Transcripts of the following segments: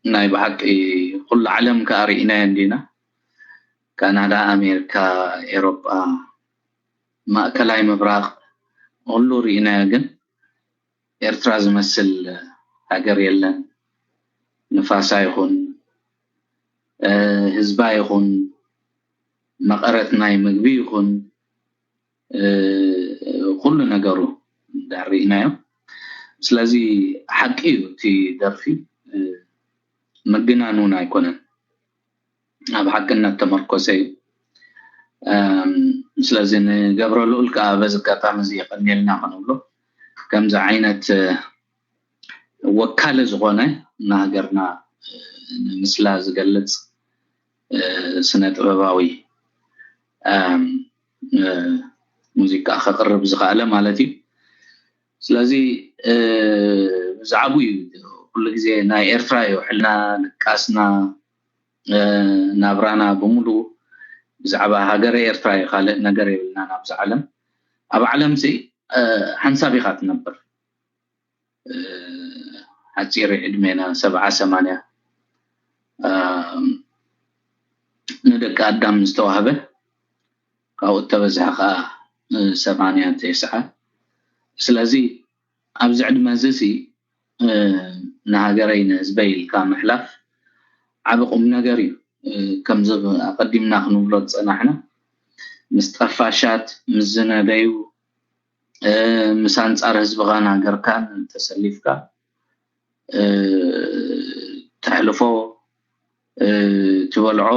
ናይ ብሓቂ ኩሉ ዓለም ከኣ ርኢናዮ እንዲና። ካናዳ፣ ኣሜሪካ፣ ኤሮጳ፣ ማእከላይ ምብራቕ፣ ኩሉ ርኢናዮ። ግን ኤርትራ ዝመስል ሃገር የለን። ንፋሳ ይኹን፣ እ፣ ህዝባ ይኹን፣ መቐረት ናይ ምግቢ ይኹን፣ እ፣ ኩሉ ነገሩ እንዳርኢናዮ። ስለዚ ሓቂ እዩ እቲ ደርፊ፣ እ፣ ምግናን እውን ኣይኮነን። ኣብ ሓቅነት ተመርኮሰ እዩ። እም፣ ስለዚ ንገብረ ልኡል ከዓ በዚ ኣጋጣሚ እዚ የቐንየልና ክንብሎ፣ ከምዚ ዓይነት፣ እ፣ ወካሊ ዝኾነ ንሃገርና፣ እ፣ ንምስላ ዝገልጽ፣ እ፣ ስነ ጥበባዊ፣ እም፣ እ፣ ሙዚቃ ከቕርብ ዝኸኣለ ማለት እዩ። ስለዚ፣ እ፣ ብዛዕባኡ እዩ ኩሉ ግዜ ናይ ኤርትራ እዩ ሕልና፣ ንቃስና፣ እ፣ ናብራና ብምሉኡ ብዛዕባ ሃገረ ኤርትራ እዩ። ካልእ ነገር የብልናን ኣብዚ ዓለም። ኣብ ዓለምሲ፣ እ፣ ሓንሳብ ኢኻ ትነብር። እ፣ ሓጺር ዕድሜና፣ ሰብዓ ሰማንያ፣ እ፣ ንደቂ ኣዳም ዝተዋህበ፣ ካብኡ እተበዝሐ ከኣ፣ እ፣ ሰማንያ፣ ተስዓ። ስለዚ ኣብዚ ዕድመ እዚ ሲ፣ እ፣ ንሃገረይ ንህዝበይ ኢልካ ምሕላፍ ዓቢ ቁም ነገር እዩ። እ፣ ከምዚ ኣቐዲምና ክንብሎ ዝጸናሕና፣ ምስ ጠፋሻት፣ ምስ ዝነደዩ፣ እ፣ ምስ ኣንጻር ህዝብኻን ሃገርካን ተሰሊፍካ፣ እ፣ ተሕልፎ፣ እ፣ ትበልዖ፣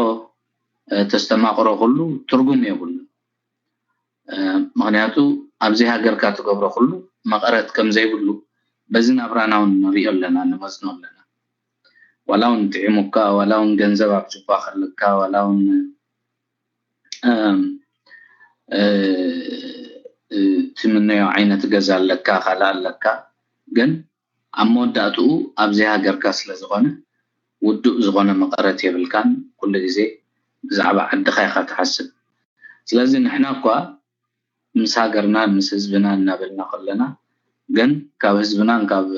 እ፣ ተስተማቕሮ ኩሉ ትርጉም የብሉን። እ፣ ምኽንያቱ ኣብዚ ሃገርካ ትገብሮ ኩሉ መቐረት ከም ዘይብሉ በዚ ናብራና እውን ንሪኦ ኣለና፣ ንመዝኖ ኣለና። ዋላ እውን ጥዒሙካ፣ ዋላ እውን ገንዘብ ኣብ ጁባ ከለካ፣ ዋላ እውን፣ እም፣ እ፣ እ፣ ትምነዮ ዓይነት ገዛ ኣለካ፣ ካልእ ኣለካ፣ ግን ኣብ መወዳእትኡ ኣብዚ ሃገርካ ስለ ዝኾነ ውዱእ ዝኾነ መቐረት የብልካን። ኩሉ ግዜ ብዛዕባ ዓድኻ ኢኻ ትሓስብ። ስለዚ ንሕና እኳ ምስ ሃገርናን ምስ ህዝብናን እናበልና ከለና፣ ግን ካብ ህዝብናን ካብ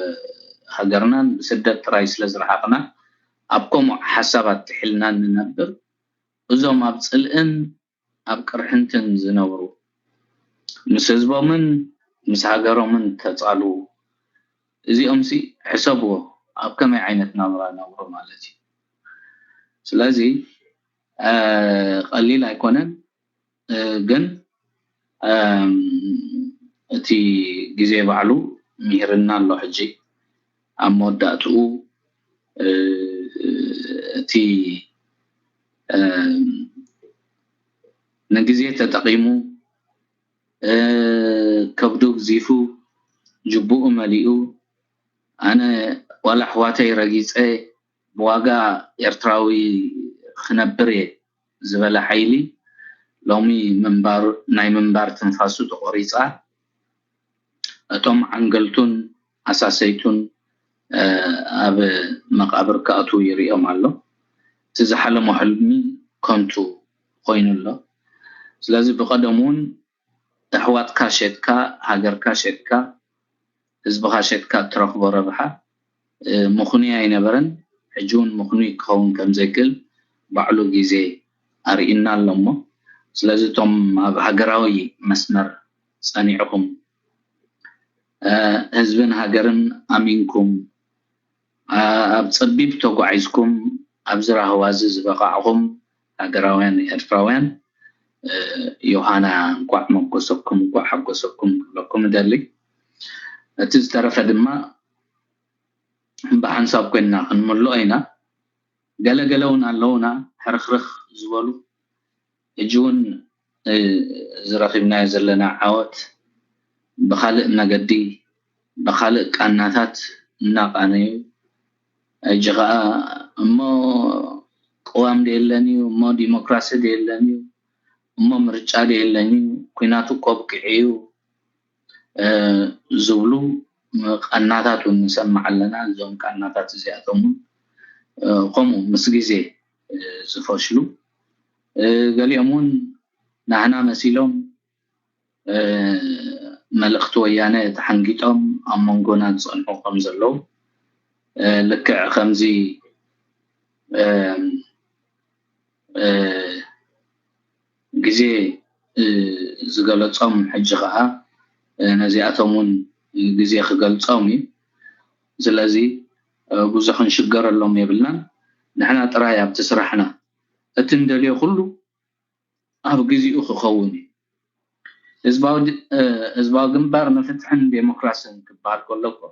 ሃገርናን ብስደት ጥራይ ስለ ዝረሓቕና፣ ኣብ ከምኡ ሓሳባት ጥሒልና እንነብር፣ እዞም ኣብ ጽልእን ኣብ ቅርሕንትን ዝነብሩ፣ ምስ ህዝቦምን ምስ ሃገሮምን ተጻልዉ፣ እዚኦምሲ ሕሰብዎ፣ ኣብ ከመይ ዓይነት ናብራ ነብሩ ማለት እዩ። ስለዚ፣ እ፣ ቀሊል ኣይኮነን፣ እ፣ ግን፣ እም፣ እቲ ግዜ ባዕሉ ምሂርና ኣሎ። ሕጂ ኣብ መወዳእትኡ፣ እ፣ እቲ፣ እም፣ ንግዜ ተጠቒሙ፣ እ፣ ከብዱግዚፉ፣ ጅቡኡ መሊኡ፣ ኣነ ዋላ ኣሕዋተይ ረጊጸ ብዋጋ ኤርትራዊ ክነብር እየ ዝበለ ሓይሊ፣ ሎሚ ምንባር፣ ናይ ምንባር ትንፋሱ ተቖሪጻ፣ እቶም ዓንገልቱን ኣሳሰይቱን፣ እ፣ ኣብ መቓብር ክኣትዉ ይርእዮም ኣሎ። እቲ ዝሓለሞ ሕልሚ ከንቱ ኮይኑ ኣሎ። ስለዚ ብቐደም እውን ኣሕዋትካ ሸጥካ፣ ሃገርካ ሸጥካ፣ ህዝብኻ ሸጥካ እትረኽቦ ረብሓ፣ እ፣ ምኽኑይ ኣይነበረን። ሕጂ እውን ምኽኑይ ክኸውን ከም ዘይክእል ባዕሉ ግዜ ኣርእዩና ኣሎ እሞ፣ ስለዚ እቶም ኣብ ሃገራዊ መስመር ጸኒዕኹም፣ እ፣ ህዝብን ሃገርን ኣሚንኩም፣ እ፣ ኣብ ጸቢብ ተጓዒዝኩም ኣብዚ ራህዋ እዚ ዝበቓዕኹም ሃገራውያን ኤርትራውያን፣ እ፣ ዮሃና እንኳዕ መጎሰኩም፣ እንኳዕ ሓጎሰኩም ክብለኩም እደሊ። እቲ ዝተረፈ ድማ ብሓንሳብ ኮይንና ክንምልኦ ኢና። ገለ ገለ እውን ኣለውና ሕርኽርኽ ዝበሉ። ሕጂ እውን፣ እ፣ ዝረኺብናዮ ዘለና ዓወት ብኻልእ መገዲ፣ ብኻልእ ቃናታት እናቃነዩ፣ ሕጂ ኸኣ እሞ ቅዋም ዶ የለን እዩ፣ እሞ ዲሞክራሲ ዶ የለን እዩ፣ እሞ ምርጫ ዶ የለን እዩ፣ ኲናቱ ከብቅዕ እዩ፣ እ፣ ዝብሉ ቃናታት እውን ንሰምዕ ኣለና። እዞም ቃናታት እዚኣቶም እውን፣ እ፣ ከምኡ ምስ ግዜ፣ እ፣ ዝፈሽሉ፣ እ፣ ገሊኦም እውን ናህና መሲሎም፣ እ፣ መልእኽቲ ወያነ ተሓንጊጦም ኣብ መንጎና ዝጸንሑ ከም ዘለዉ፣ እ፣ ልክዕ ከምዚ ግዜ ዝገለጾም፣ ሕጂ ከዓ ነዚኣቶም እውን ግዜ ክገልጾም እዩ። ስለዚ ብዙሕ ክንሽገረሎም የብልናን። ንሕና ጥራይ ኣብቲ ስራሕና እቲ እንደልዮ ኩሉ ኣብ ግዜኡ ክኸውን እዩ። ህዝባዊ ግንባር ንፍትሕን ዴሞክራስን ክበሃል ከሎ እኮ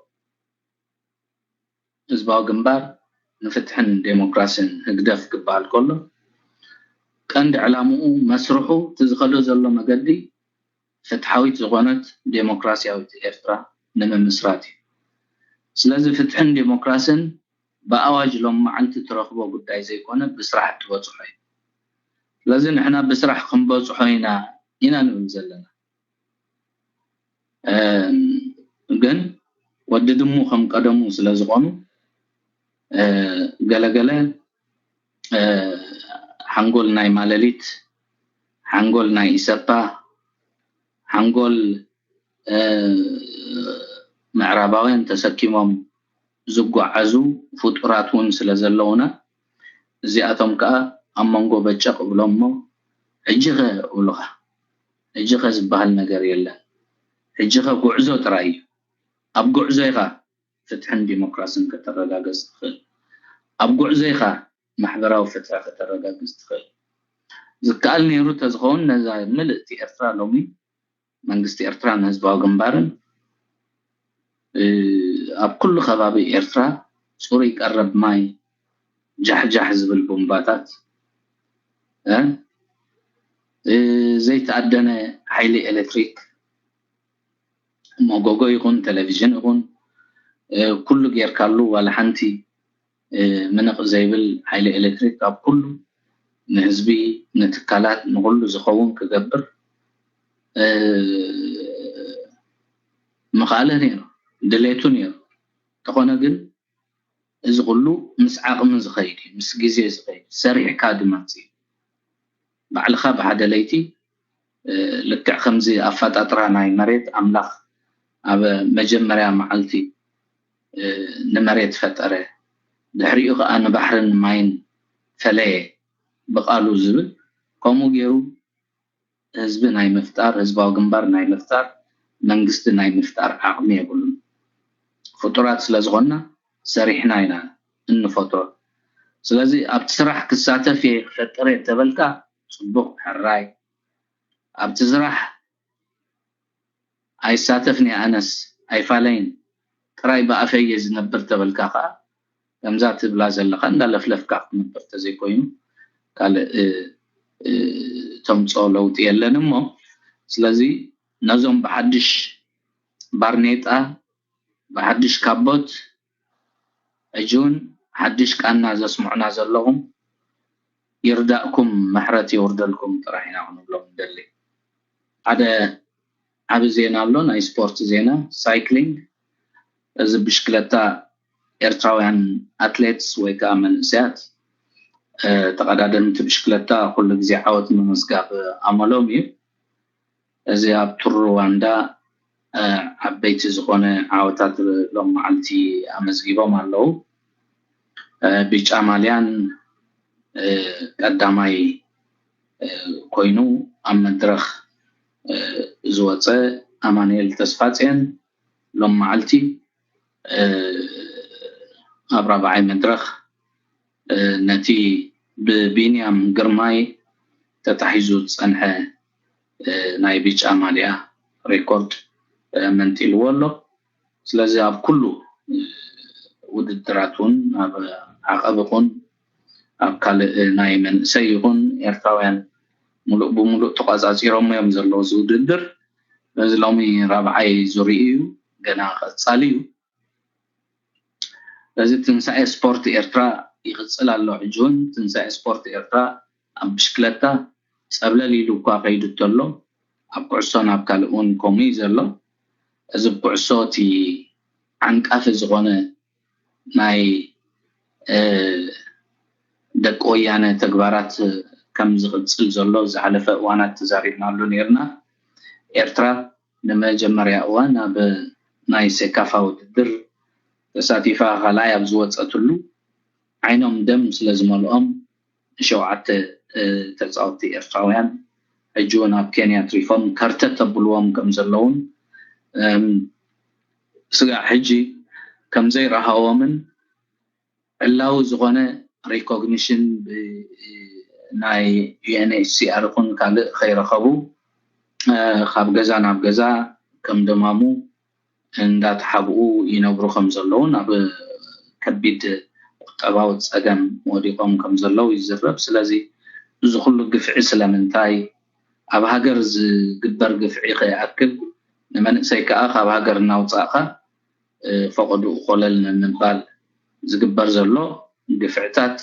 ህዝባዊ ግንባር ንፍትሕን ዴሞክራስን፣ ህግደፍ፣ ክበሃል ከሎ ቀንዲ ዕላምኡ፣ መስርሑ፣ እቲ ዝኸዶ ዘሎ መገዲ ፍትሓዊት ዝኾነት ዴሞክራስያዊት ኤርትራ ንምምስራት እዩ። ስለዚ ፍትሕን ዴሞክራስን ብኣዋጅ ሎም መዓልቲ ትረኽቦ ጉዳይ ዘይኮነ ብስራሕ ትበፅሖ እዩ። ስለዚ ንሕና ብስራሕ ክንበፅሖ ኢና ኢና ንብል ዘለና። ግን ወዲ ድሙ ከም ቀደሙ ስለ ዝኾኑ ገለገለ ሓንጎል ናይ ማለሊት፣ ሓንጎል ናይ ኢሰፓ፣ ሓንጎል ምዕራባውያን ተሰኪሞም ዝጓዓዙ ፍጡራት እውን ስለ ዘለውና እዚኣቶም ከዓ ኣብ መንጎ በጨቕ እብሎም እሞ ሕጂ ኸ እብሉኻ። ሕጂ ኸ ዝበሃል ነገር የለን። ሕጂ ኸ ጉዕዞ ጥራይ እዩ። ኣብ ጉዕዞ ኢኻ ፍትሕን ዲሞክራስን ከተረጋግፅ ትኽእል። ኣብ ጉዕዞ ኢኻ ማሕበራዊ ፍትሒ ከተረጋግፅ ትኽእል። ዝከኣል ነይሩ ተዝኸውን ነዛ ምልእቲ ኤርትራ ሎሚ መንግስቲ ኤርትራን ህዝባዊ ግንባርን ኣብ ኩሉ ከባቢ ኤርትራ ፅሩይ ቀረብ ማይ፣ ጃሕጃሕ ዝብል ቡምባታት፣ ዘይተኣደነ ሓይሊ ኤሌክትሪክ፣ መጎጎ ይኹን ቴሌቪዥን ይኹን ኩሉ ጌርካሉ ዋላ ሓንቲ ምንቕ ዘይብል ሓይሊ ኤሌክትሪክ ኣብ ኩሉ ንህዝቢ፣ ንትካላት፣ ንኹሉ ዝኸውን ክገብር ምኽኣለ ነይሩ፣ ድሌቱ ነይሩ። እንተኾነ ግን እዚ ኩሉ ምስ ዓቕሚ ዝኸይድ እዩ፣ ምስ ግዜ ዝኸይድ፣ ሰሪሕካ ድማ እዩ። ባዕልኻ ብሓደ ለይቲ ልክዕ ከምዚ ኣፈጣጥራ ናይ መሬት ኣምላኽ ኣብ መጀመርያ መዓልቲ ንመሬት ፈጠረ፣ ድሕሪኡ ኸዓ ንባሕርን ማይን ፈለየ ብቓሉ ዝብል፣ ከምኡ ገይሩ ህዝቢ ናይ ምፍጣር፣ ህዝባዊ ግንባር ናይ ምፍጣር፣ መንግስቲ ናይ ምፍጣር ዓቕሚ የብሉን። ፍጡራት ስለ ዝኾንና ሰሪሕና ኢና እንፈጥሮ። ስለዚ ኣብቲ ስራሕ ክሳተፍ እየ ክፈጥር እየ ተበልካ ጽቡቕ ሕራይ። ኣብቲ ስራሕ ኣይሳተፍን እየ ኣነስ ኣይፋለይን ጥራይ ብኣፈይ እየ ዝነብር ተበልካ ኸዓ ከምዛ ትብላ ዘለኻ እንዳለፍለፍካ ክትነብር ተዘይኮይኑ ካልእ ተምፅኦ ለውጢ የለን እሞ ስለዚ ነዞም ብሓድሽ ባርኔጣ ብሓድሽ ካቦት ሕጂ እውን ሓድሽ ቃና ዘስምዑና ዘለኹም ይርዳእኩም ምሕረት የውርደልኩም ጥራሕ ኢና ክንብሎም ንደሊ። ሓደ ዓቢ ዜና ኣሎ፣ ናይ ስፖርት ዜና ሳይክሊንግ። እዚ ብሽክለታ ኤርትራውያን ኣትሌትስ ወይ ከዓ መንእሰያት ተቐዳደምቲ ብሽክለታ ኩሉ ግዜ ዓወት ምምዝጋብ ኣመሎም እዩ። እዚ ኣብ ቱር ሩዋንዳ ዓበይቲ ዝኾነ ዓወታት ሎም መዓልቲ ኣመዝጊቦም ኣለዉ። ቢጫ ማልያን ቀዳማይ ኮይኑ ኣብ መድረኽ ዝወፀ ኣማኑኤል ተስፋፅዮን ሎም መዓልቲ ኣብ ራብዓይ መድረኽ ነቲ ብቢንያም ግርማይ ተታሒዙ ዝፀንሐ ናይ ቢጫ ማልያ ሬኮርድ መንጢልዎ ኣሎ። ስለዚ ኣብ ኩሉ ውድድራት እውን ኣብ ዓቐብ ይኹን ኣብ ካልእ ናይ መንእሰይ ይኹን ኤርትራውያን ሙሉእ ብሙሉእ ተቋፃፂሮሞ እዮም ዘለዉ እዚ ውድድር። በዚ ሎሚ ራብዓይ ዙርኡ እዩ፣ ገና ቀፃሊ እዩ። በዚ ትንሳኤ ስፖርት ኤርትራ ይቕፅል ኣሎ። ሕጂ እውን ትንሳኤ ስፖርት ኤርትራ ኣብ ብሽክለታ ፀብለል ኢሉ እኳ ከይዱ እንተሎ ኣብ ኩዕሶ ናብ ካልእ እውን ከምኡ እዩ ዘሎ። እዚ ብኩዕሶ እቲ ዓንቃፊ ዝኾነ ናይ ደቂ ወያነ ተግባራት ከም ዝቕፅል ዘሎ ዝሓለፈ እዋናት ተዛሪብናሉ ነይርና። ኤርትራ ንመጀመርያ እዋን ኣብ ናይ ሴካፋ ውድድር ተሳቲፋ ካልኣይ ኣብ ዝወፀትሉ ዓይኖም ደም ስለ ዝመልኦም ሸውዓተ ተፃወትቲ ኤርትራውያን ሕጂ እውን ኣብ ኬንያ ኣትሪፎም ከርተት ተብልዎም ከም ዘለውን ስጋዕ ሕጂ ከም ዘይረሃዎምን ዕላዊ ዝኾነ recognition ናይ UNHCR ይኹን ካልእ ከይረኸቡ ካብ ገዛ ናብ ገዛ ከም ደማሙ እንዳተሓብኡ ይነብሩ ከም ዘለውን ኣብ ከቢድ ቁጠባዊ ፀገም ወዲቆም ከም ዘለዉ ይዝረብ። ስለዚ እዚ ኩሉ ግፍዒ ስለምንታይ ኣብ ሃገር ዝግበር ግፍዒ ከይኣክል ንመንእሰይ ከዓ ካብ ሃገር እናውፃእካ ፈቐድኡ ኮለል ንምባል ዝግበር ዘሎ ግፍዕታት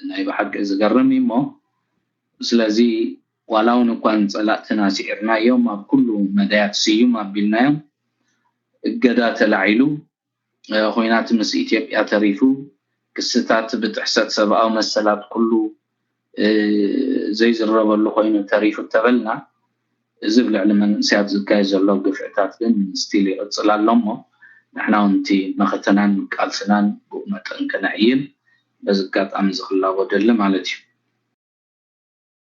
ናይ ብሓቂ ዝገርም እዩ እሞ ስለዚ ዋላ እውን እኳ ንፀላእትና ስዒርናዮም ኣብ ኩሉ መዳያት ስዩም ኣቢልናዮም እገዳ ተላዒሉ ኩናት ምስ ኢትዮጵያ ተሪፉ ክስታት ብጥሕሰት ሰብኣዊ መሰላት ኩሉ ዘይዝረበሉ ኮይኑ ተሪፉ ተበልና እዚ ብልዕሊ መንእሰያት ዝካየድ ዘሎ ግፍዕታት ግን still ይቕፅል ኣሎ እሞ ንሕና እውን እቲ መኸተናን ቃልስናን ብኡ መጠን ከነዕይል በዚ ኣጋጣሚ ዝኽላቦ ደሊ ማለት እዩ።